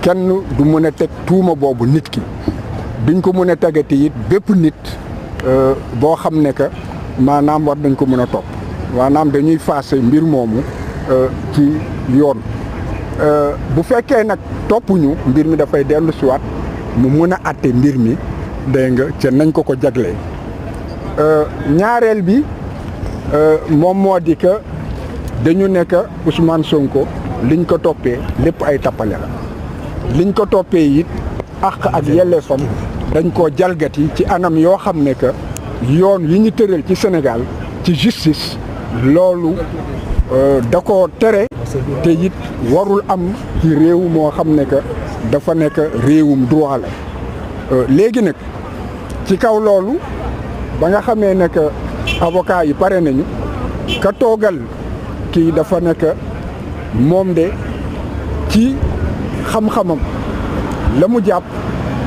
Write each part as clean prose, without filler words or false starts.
kenn du mën a teg tuuma boobu nit ki duñ ko mën a tegati it bépp nit boo xam ne que maanaam war nañ ko mën a topp maanaam dañuy faase mbir moomu ci yoon bu fekkee nag toppuñu mbir mi dafay dellu siwaat mu mën a atte mbir mi dégg nga ca nañ ko jaglee ñaareel bi moom moo di que dañu nekk Ousmane Sonko liñ ko toppee lépp ay tappale la liñ ko toppee it àq ak yelleefam dañ koo jalgati ci anam yoo xam ne que yoon yi ñu tëral ci Sénégal ci justice loolu da koo tere te it warul am ci réew moo xam ne que dafa nekk réewum droit la léegi nag ci kaw loolu ba nga xamee ne que avocat yi pare nañu ka toogal kii dafa nekk moom de ci xam-xamam la mu jàpp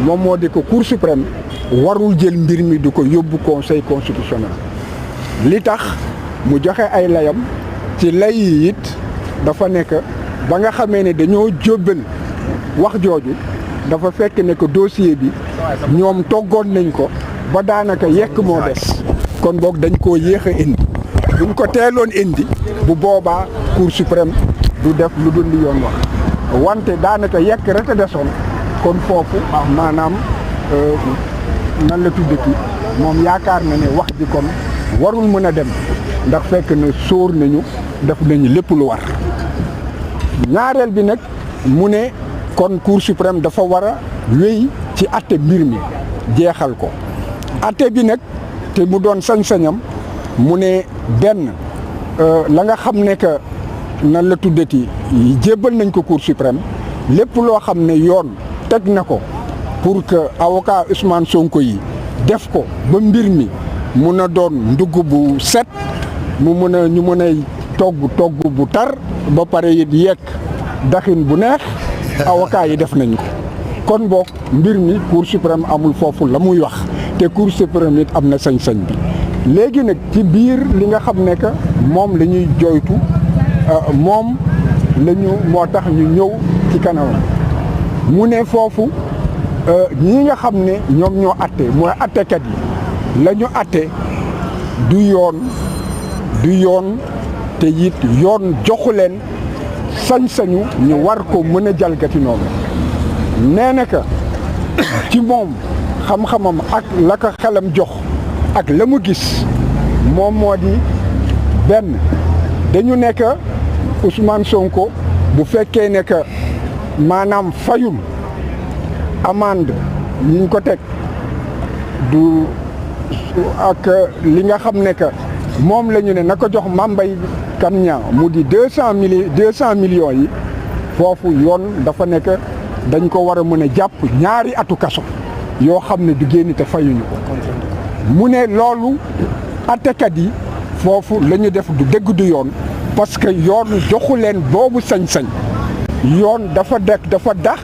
moom moo di ko Cour suprême warul jël mbir mi di ko yóbbu conseil constitutionnel li tax mu joxe ay layam ci lay yi it dafa nekk ba nga xamee ne dañoo jóbbal wax jooju dafa fekk ne que dossier bi ñoom toggoon nañ ko ba daanaka yekk moo des kon boog dañ koo yéex a indi buñ ko teeloon indi bu boobaa Cour suprême du def lu dul li yoon wax wante daanaka yekk rek a desoon kon foofu maanaam nan la tuddati moom yaakaar na ne wax ji kon warul mën a dem ndax fekk na sóor nañu def nañu lépp lu war ñaareel bi nag mu ne kon Cour suprême dafa war a wéy ci atte mbir mi jeexal ko atte bi nag te mu doon sañ-sañam mu ne benn la nga xam ne que nan la tuddati jébbal nañ ko Cour suprême lépp loo xam ne yoon teg na ko pour que avocat Ousmane Sonko yi def ko ba mbir mi mun a doon ndugg bu set mu mun a ñu mën a togg bu tar ba pare it yekk daxin bu neex avocat yi def nañ ko kon boog mbir mi Cour suprême amul foofu la muy wax te Cour suprême it am na sañ-sañ bi léegi nag ci biir li nga xam ne que moom la ñuy jooytu moom la ñu moo tax ñu ñëw ci kanamam mu ne foofu ñi nga xam ne ñoom ñoo atte mooy attekat yi la ñu atte du yoon te it yoon joxu leen sañ-sañu ñu war ko mën a jalgati noonu nee na que ci moom xam-xamam ak la ko xelam jox ak la mu gis moom moo di benn dañu nekk Ousmane Sonko bu fekkee ne que maanaam fayul amende yiñ ko teg du ak li nga xam ne que moom la ñu ne na ko jox Mambay Kania mu di 200 millions yi foofu yoon dafa nekk dañ ko war a mën a jàpp ñaari atu kaso yoo xam ne du génn te fayuñu ko mu ne loolu attekat yi foofu la ñu def du dëgg du yoon parce que yoon joxu leen boobu sañ-sañ yoon dafa dàq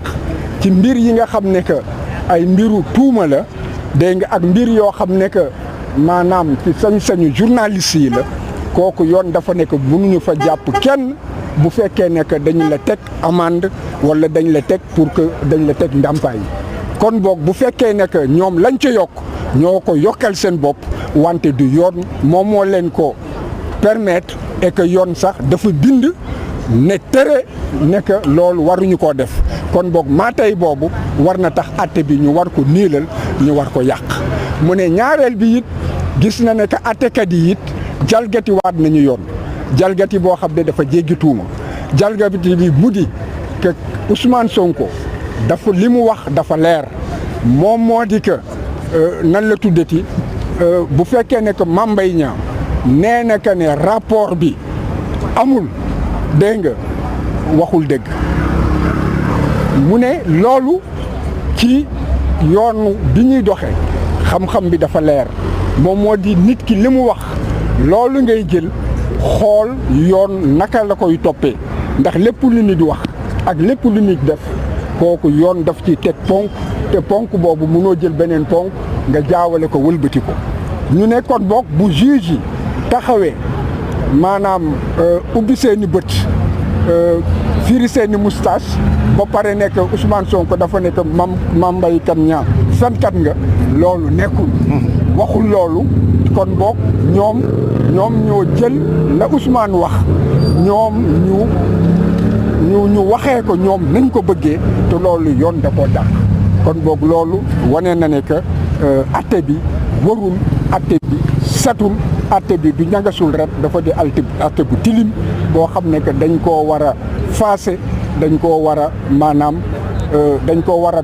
ci mbir yi nga xam ne que ay mbiru tuuma la dégg nga ak mbir yoo xam ne que maanaam ci sañ-sañu journaliste yi la kooku yoon dafa nekk mënuñu fa jàpp kenn bu fekkee ne que dañu la teg amende wala dañ la teg pour que dañ la teg ndàmpaay kon boog bu fekkee ne que ñoom lañ ca yokk ñoo ko yokkal seen bopp wante du yoon moom moo leen ko permettre et que yoon sax dafa bind ne tere ne que loolu waruñu koo def kon boog maa tey boobu war na tax atte bi ñu war ko niilal ñu war ko yàq mu ne ñaareel bi it gis na ne que attekat yi it jalgati waat nañu yoon jalgati boo xam ne dafa jéggi tuuma jalgati bi mu di que Ousmane Sonko dafa li mu wax dafa leer moom moo di que nan la tuddati bu fekkee ne que Mame Mbaye Niang nee na que ne rapport bi amul dégg nga waxul dëgg mu ne loolu ci yoon bi ñuy doxee xam-xam bi dafa leer moom moo di nit ki li mu wax loolu ngay jël xool yoon naka la koy toppee ndax lépp lu nit wax ak lépp lu nit def kooku yoon daf ci teg ponk te ponk boobu mënoo jël beneen ponk nga jaawale ko wëlbati ko ñu ne kon boog bu juge yi taxawee maanaam ubbi seeni bët firi seeni moustache ba pare nekk Ousmane Sonko dafa nekk Mame Mbaye Kane Niang fenkat nga loolu nekkul waxul loolu kon boog ñoom ñoo jël la Ousmane wax ñoom ñu waxee ko ñoom nañ ko bëggee te loolu yoon da koo dàq kon boog loolu wane na ne que atte bi warul atte bi setul atte bi du ñagasul rek dafa di atte bu tilim boo xam ne que dañ koo war a faase dañ koo war a maanaam dañ koo war a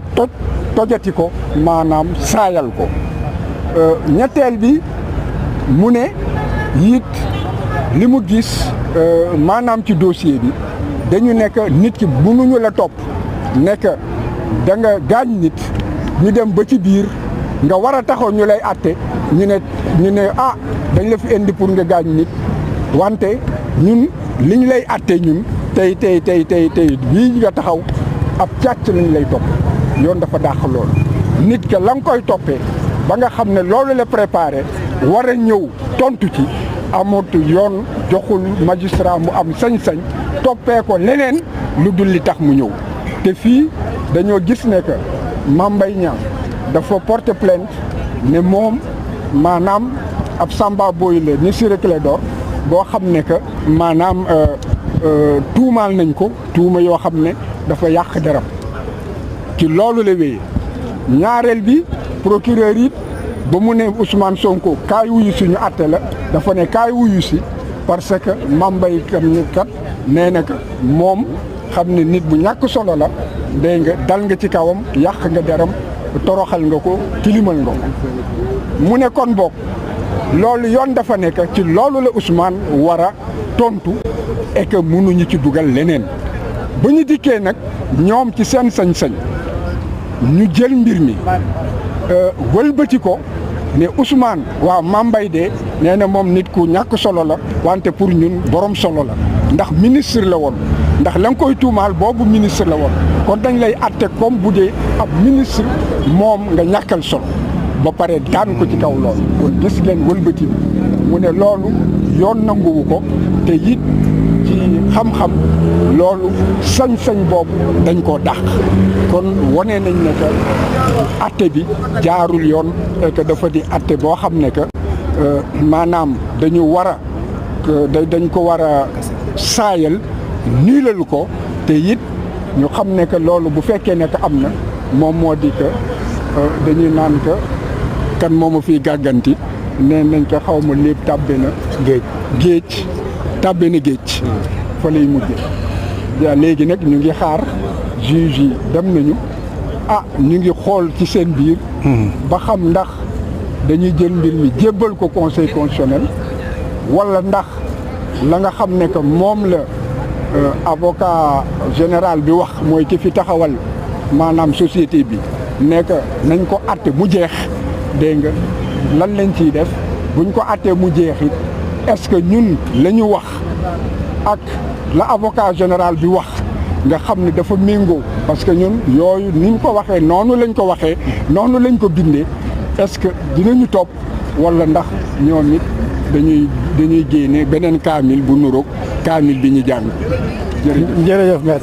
tojati ko maanaam saayal ko ñetteel bi mu ne it li mu gis maanaam ci dossier bi dañu nekk nit ki mënuñu la topp nekk da nga gaañ nit ñu dem ba ci biir nga war a taxaw ñu lay atte ñu ne ah dañ la fi indi pour nga gaañ nit wante ñun liñ lay atte ñun tey bii nga taxaw ab càcc lañ lay topp yoon dafa dàq loolu nit ka la nga koy toppee ba nga xam ne loolu la préparé war a ñëw tontu ci amut yoon joxul magistrat mu am sañ-sañ toppee ko leneen lu dul li tax mu ñëw te fii dañoo gis ne que Mame Mbaye Niang dafa porter plainte ne moom maanaam ab samba boy la ni Ciré Clédor boo xam ne que maanaam tuumaal nañ ko tuuma yoo xam ne dafa yàq deram ci loolu la wéyee ñaareel bi procureur it ba mu ne Ousmane Sonko kaay wuyu si ñu àtte la dafa ne kaay wuyu si parce que Mame Mbaye Kane kat nee na que moom xam ne nit bu ñàkk solo la dégg nga dal nga ci kawam yàq nga deram toroxal nga ko tilimal nga ko mu ne kon boog loolu yoon dafa nekk ci loolu la Ousmane war a tontu et que mënuñu ci dugal leneen ba ñu dikkee nag ñoom ci seen sañ-sañ ñu jël mbir mi wëlbati ko ne Ousmane waaw Mame Mbaye de nee na moom nit ku ñàkk solo la wante pour ñun borom solo la ndax ministre la woon ndax la nga koy tuumaal boobu ministre la woon kon dañ lay atte comme bu dee ab ministre moom nga ñàkkal solo ba pare daan ko ci kaw loolu kon gis ngeen wëlbati bi mu ne loolu yoon nanguwu ko te it ci xam-xam loolu sañ-sañ boobu dañ koo dàq kon wane nañ ne que atte bi jaarul yoon et que dafa di atte boo xam ne que maanaam dañu war a dañ ko war a saayal niilal ko te it ñu xam ne que loolu bu fekkee ne que am na moom moo di que dañuy naan que kan moomu fiy gàgganti nee nañ ko xaw ma lépp tàbbe na géej tàbbe na géej fa lay mujje ja léegi nag ñu ngi xaar juge yi dem nañu ñu ngi xool ci seen biir ba xam ndax dañuy jël mbir mi jébbal ko conseil constitutionnel wala ndax la nga xam ne que moom la avocat général bi wax mooy ki fi taxawal maanaam société bi nekk nañ ko atte mu jeex dégg nga lan lañ ciy def buñ ko attee mu jeex it est-ce que ñun la ñu wax ak la avocat général bi wax nga xam ne dafa méngoo parce que ñun yooyu ni ñu ko waxee noonu lañ ko waxee noonu lañ ko bindee est-ce que dinañu topp wala ndax ñoom it dañuy génne beneen kaamil bu nuroog kaamil bi ñu jàng. jërëjëf maître